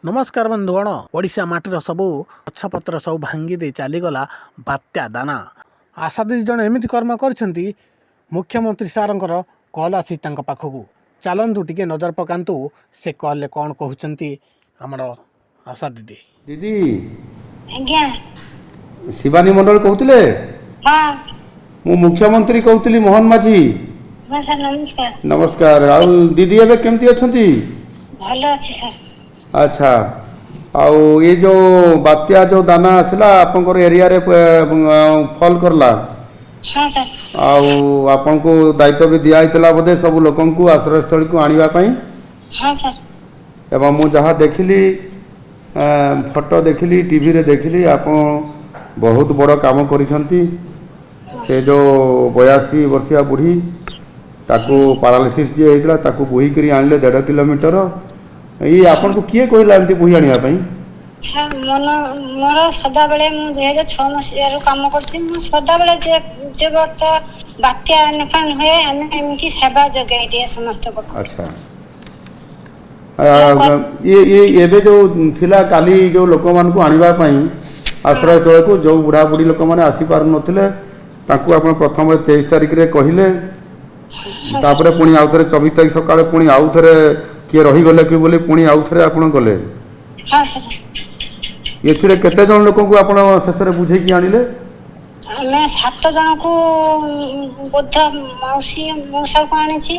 ନମସ୍କାର ବନ୍ଧୁଗଣ। ଓଡ଼ିଶା ମାଟିର ସବୁ ଗଛପତ୍ର ସବୁ ଭାଙ୍ଗି ଦେଇ ଚାଲିଗଲା ବାତ୍ୟା ଦାନା। ଆଶା ଦିଦି ଜଣେ ଏମିତି କର୍ମ କରିଛନ୍ତି, ମୁଖ୍ୟମନ୍ତ୍ରୀ ସାରଙ୍କର କଲ୍ ଆସିଛି ତାଙ୍କ ପାଖକୁ। ଚାଲନ୍ତୁ ଟିକେ ନଜର ପକାନ୍ତୁ, ସେ କଲ୍ରେ କ'ଣ କହୁଛନ୍ତି ଆମର ଆଶା ଦିଦି। ଦିଦି। ଆଜ୍ଞା। ଶିବାନୀ ମଣ୍ଡଳ କହୁଥିଲେ? ହଁ। ମୁଁ ମୁଖ୍ୟମନ୍ତ୍ରୀ କହୁଥିଲି, ମୋହନ ମାଝୀ। ହଁ ସାର୍, ନମସ୍କାର। ନମସ୍କାର। ଆଉ ଦିଦି, ଏବେ କେମିତି ଅଛନ୍ତି? ଭଲ ଅଛି ସାର୍। ଆଚ୍ଛା, ଆଉ ଏ ଯେଉଁ ବାତ୍ୟା ଯେଉଁ ଦାନା ଆସିଲା, ଆପଣଙ୍କର ଏରିଆରେ ଫଲ୍ କଲା? ହଁ ସାର୍। ଆଉ ଆପଣଙ୍କୁ ଦାୟିତ୍ୱ ବି ଦିଆହେଇଥିଲା ବୋଧେ ସବୁ ଲୋକଙ୍କୁ ଆଶ୍ରୟସ୍ଥଳୀକୁ ଆଣିବା ପାଇଁ? ହଁ ସାର୍। ଏବଂ ମୁଁ ଯାହା ଦେଖିଲି, ଫଟୋ ଦେଖିଲି, ଟିଭିରେ ଦେଖିଲି, ଆପଣ ବହୁତ ବଡ଼ କାମ କରିଛନ୍ତି। ସେ ଯେଉଁ 82 ବର୍ଷିଆ ବୁଢ଼ୀ, ତାକୁ ପାରାଲିସିସ୍ ଯିଏ ହେଇଥିଲା, ତାକୁ ବୋହିକିରି ଆଣିଲେ 1.5 କିଲୋମିଟର। ଏଇ ଆପଣଙ୍କୁ କିଏ କହିଲା ଏମିତି ବୋହି ଆଣିବା ପାଇଁ? ସାର୍, ମନ ମୋର ସଦାବେଳେ, ମୁଁ 2006 ମସିହାରୁ କାମ କରୁଛି। ମୁଁ ସଦାବେଳେ ଯେ ବର୍ଷ ବାତ୍ୟା ଅମ୍ଫାନ ହୁଏ, ଆମେ ଏମିତି ସେବା ଯୋଗାଇ ଦିଏ ସମସ୍ତ ପାଖକୁ। ଆଚ୍ଛା, ଇଏ ଇଏ ଏବେ ଯେଉଁ ଥିଲା କାଲି, ଯେଉଁ ଲୋକମାନଙ୍କୁ ଆଣିବା ପାଇଁ ଆଶ୍ରୟସ୍ଥଳକୁ, ଯେଉଁ ବୁଢ଼ାବୁଢ଼ୀ ଲୋକମାନେ ଆସିପାରୁନଥିଲେ, ତାଙ୍କୁ ଆପଣ ପ୍ରଥମେ 23 ତାରିଖରେ କହିଲେ, ତାପରେ ପୁଣି ଆଉ ଥରେ 24 ତାରିଖ ସକାଳେ ପୁଣି ଆଉ ଥରେ କିଏ ରହିଗଲେ କି ବୋଲି ପୁଣି ଆଉ ଥରେ ଆପଣ ଗଲେ। ହଁ ସାର୍। ଏଥିରେ କେତେ ଜଣ ଲୋକଙ୍କୁ ଆପଣ ଶେଷରେ ବୁଝେଇକି ଆଣିଲେ? ଆମେ ସାତ ଜଣଙ୍କୁ, ବୃଦ୍ଧ ମାଉସୀ ମଉସାକୁ ଆଣିଛି,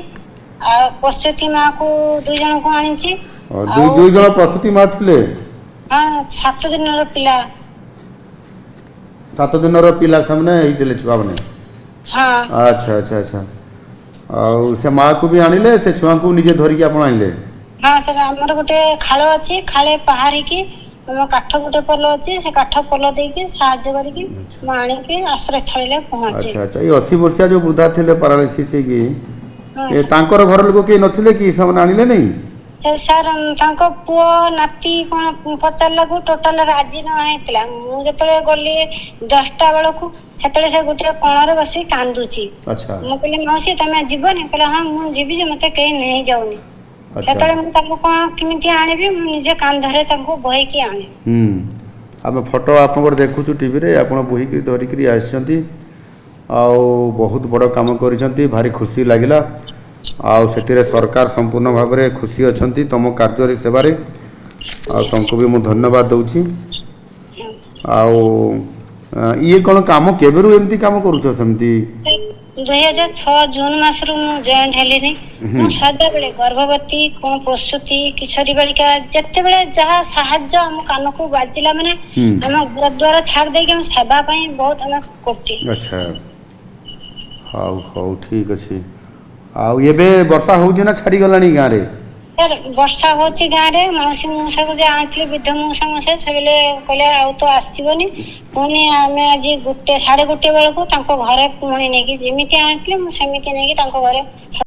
ଆଉ ପ୍ରସୂତି ମାକୁ ଦୁଇ ଜଣଙ୍କୁ ଆଣିଛି। ଦୁଇ ଆଉ ଦୁଇ ଜଣ ପ୍ରସୂତି ମା ଥିଲେ? ହଁ, 7 ଦିନର ପିଲା। 7 ଦିନର ପିଲା ସେମାନେ ହେଇଥିଲେ, ଛୁଆମାନେ? ହଁ। ଆଚ୍ଛା, ଆଉ ସେ ମାକୁ ବି ଆଣିଲେ, ସେ ଛୁଆଙ୍କୁ ନିଜେ ଧରିକି ଆପଣ ଆଣିଲେ? ହଁ ସାର୍, ଆମର ଗୋଟେ ଖାଳ ଅଛି, ଖାଳେ ପାହାରିକି ଆମ କାଠ ଗୋଟେ ପୋଲ ଅଛି, ସେ କାଠ ପୋଲ ଦେଇକି ସାହାଯ୍ୟ କରିକି ମୁଁ ଆଣିକି ଆଶ୍ରୟସ୍ଥଳୀରେ ପହଞ୍ଚେ। ଆଚ୍ଛା, ଏଇ 80 ବର୍ଷିଆ ଯେଉଁ ବୃଦ୍ଧା ଥିଲେ ପାରାଲିସିସ୍ ହେଇକି, ହଁ ଏ ସାର୍। ତାଙ୍କର ଘର ଲୋକ କେହି ନଥିଲେ କି? ସେମାନେ ଆଣିଲେ ନାହିଁ? ସେ ସାର୍, ତାଙ୍କ ପୁଅ ନାତି କଣ ପଚାରିଲାକୁ ଟୋଟାଲ ରାଜି ନ ହେଇଥିଲା। ମୁଁ ଯେତେବେଳେ ଗଲି 10ଟା ବେଳକୁ, ସେତେବେଳେ ସେ ଗୋଟେ କୋଣରେ ବସି କାନ୍ଦୁଛି। ମୁଁ କହିଲି, ମାଉସୀ, ତମେ ଯିବନି? କହିଲେ, ହଁ ମୁଁ ଯିବି ଯେ, ମତେ କେହି ନେଇଯାଉନି। ସେତେବେଳେ ମୁଁ ତାଙ୍କୁ କଣ କେମିତି ଆଣିବି? ମୁଁ ନିଜେ କାନ୍ଧରେ ତାଙ୍କୁ ବୋହିକି ଆଣେ। ଆମେ ଫଟୋ ଆପଣଙ୍କର ଦେଖୁଛୁ ଟିଭିରେ, ଆପଣ ବୋହିକିରି ଧରିକିରି ଆସିଛନ୍ତି ଆଉ ବହୁତ ବଡ଼ କାମ କରିଛନ୍ତି। ଭାରି ଖୁସି ଲାଗିଲା ଆଉ ସେଥିରେ ସରକାର ସମ୍ପୂର୍ଣ୍ଣ ଭାବରେ ଖୁସି ଅଛନ୍ତି ତମ କାର୍ଯ୍ୟରେ, ସେବାରେ, ଆଉ ତମକୁ ବି ମୁଁ ଧନ୍ୟବାଦ ଦେଉଛି। ଆଉ ଇଏ କ'ଣ କାମ, କେବେରୁ ଏମିତି କାମ କରୁଛ ସେମିତି? 2006 ଜୁନ ମାସରୁ ମୁଁ ଜଏଣ୍ଟ ହେଲିନି। ମୁଁ ସଦାବେଳେ ଗର୍ଭବତୀ, କଣ ପ୍ରସୂତି, କିଶୋରୀ ବାଳିକା, ଯେତେବେଳେ ଯାହା ସାହାଯ୍ୟ ଆମ କାନକୁ ବାଜିଲା ମାନେ ଆମ ଘର ଦ୍ୱାର ଛାଡ଼ି ଦେଇକି ଆମେ ସେବା ପାଇଁ ବହୁତ ଆମେ କରୁଛି। ଆଚ୍ଛା, ହଉ ହଉ, ଠିକ୍ ଅଛି। ଆଉ ଏବେ ବର୍ଷା ହେଉଛି ନା ଛାଡ଼ିଗଲାଣି ଗାଁରେ? ସାର୍, ବର୍ଷା ହଉଛି ଗାଁରେ। ମାଉସୀ ମଉସାକୁ ଯେ ଆଣିଥିଲି, ବୃଦ୍ଧ ମଉସା ମଉସା, ସେବେଳେ କହିଲେ ଆଉ ତ ଆସିବନି। ପୁଣି ଆମେ ଆଜି 1, 1:30 ବେଳକୁ ତାଙ୍କ ଘରେ ପୁଣି ନେଇକି, ଯେମିତି ଆଣିଥିଲି ମୁଁ ସେମିତି ନେଇକି ତାଙ୍କ ଘରେ